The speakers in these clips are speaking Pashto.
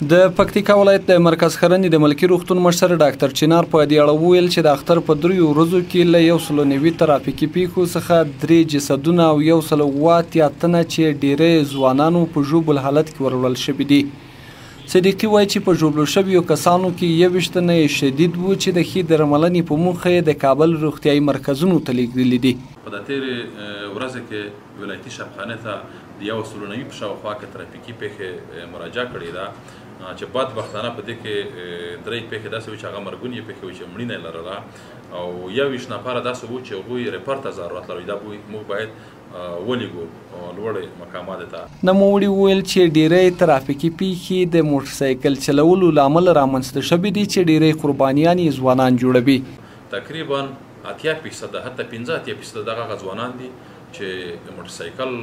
د پکتیکا ولایت د مرکز ښرنې د ملکي روغتون مشر ډاکتر چنار په دې اړه وویل چې د اختر په دریو ورځو کې له 190 ترافیکي پیښو څخه 3 جسدونه او 187 تنه چې ډیری ځوانانو په ژوبل حالت کې وروړل شوي دي. صدیقي وایي چې په ژوبلو شویو کسانو کې 21 تنه یې شدید وو چې د ښې درملنې په موخه یې د کابل روغتیایي مرکزونو ته لېږدلي دي. په دا تېرې ورځې کې ولایتي شفاخانې ته د 190 په شاوخوا کې ترافیکي پیښې مراجعه کړې ده چې بدبختانه په دې کې 3 پیښې داسې وې چې هغه مرګونې پیښې وې چې مړینه یې لرله او 21 نفره داسې وو چې هغوی refer ته ضرورت لري، دا موږ باید ولېږو لوړې مقاماتو ته. نوموړي وویل چې ډیری ترافیکي پیښې د موټرسایکل چلولو له امله رامنځته شوې دي چې ډیری قربانیان یې ځوانان جوړوي. تقریبا 80% حتی 85% دغه هغه ځوانان دي چې موټرسایکل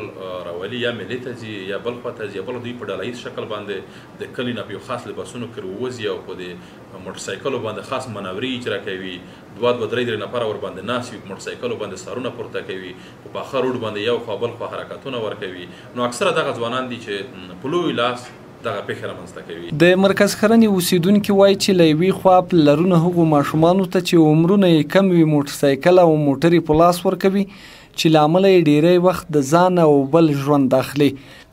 راولي یا مېلې ته ځي یا بل خوا ته ځي یا بل دوی په ډله ییز شکل باندې د کلي نه په یو خاص لباسونو کې ووځي او په دې موټرسایکلو باندې خاص مناورې اجرا کوي، دوه دوه درې درې نفره ورباندې ناست وي، په موټرسایکلو باندې سرونه پورته کوي، په پاخه روډ باندې یو خوا بل خوا حرکتونه ورکوي. نو اکثره دغه ځوانان دي چې په لوی لاس دغه پېښې رامنځته کوي. د مرکز ښرنې اوسېدونکي وایي چې له یوې خوا پلرونه هغو ماشومانو ته چې عمرونه یې کم وي موټرسایکل او موټرې په لاس ورکوي چې له امله یې ډیری وخت د ځان او بل ژوند اخلي.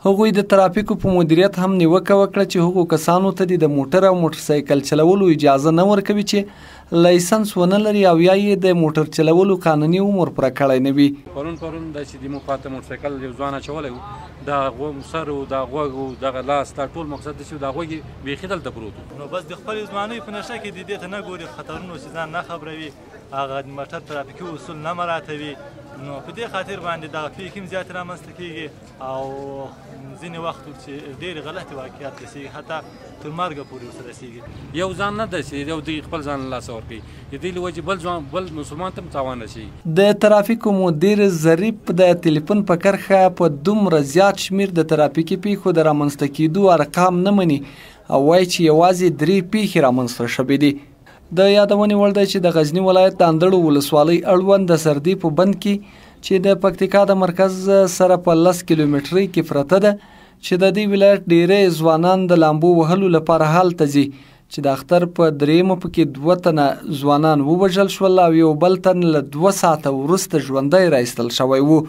هغوی د ترافیکو په مدیریت هم نیوکه وکړه چې هغو کسانو ته دې د موټر او موټرسایکل چلولو اجازه نه ورکوي چې لایسنس ونه لري او یا یې د موټر چلولو قانوني عمر پوره کړی نه وي. پرون داسې د مو خواته موټرسایکل یو ځوان اچولی و، دا سر و دا غوږ و دغه لاس دا ټول مقصد داسې دا غوږ یې بیخي دلته پروت و. نو بس د خپلې ځوانۍ په نشه کې د دې ته نه ګوري، خطرونو چې ځان نه خبروي، هغه د موټر ترافیکي اصول نه مراعتوي، نو په دې خاطر باندې دغه پېښې هم زیاتې رامنځته کېږي او ځینې وخت چې ډېرې غلطې واقعیات رسېږي، حتی تر مرګه پورې ورته رسېږي. یو ځان نه داسې یو دوی خپل ځان له لاسه ورکوي، د دې له وجې بل ځوان بل مسلمان ته هم تاوان رسېږي. د ترافیکو مدیر ظریف د تلیفون په کرښه په دومره زیات شمېر د ترافیکي پیښو د رامنځته کېدو ارقام نه مني او وایي چې یوازې 3 پیښې رامنځته شوې دي. د یادونې وړ دی چې د غزني ولایت د اندړو ولسوالۍ اړوند د سردې په بند کې چې د پکتیکا د مرکز سره په 10 کیلومترۍ کې پرته ده چې د دې ولایت ډیری ځوانان د لامبو وهلو لپاره هلته ځي چې د اختر په درېیمه پکې 2 تنه ځوانان ووژل شول او یو بل تن له 2 ساعته وروسته ژوندی را ایستل شوی و.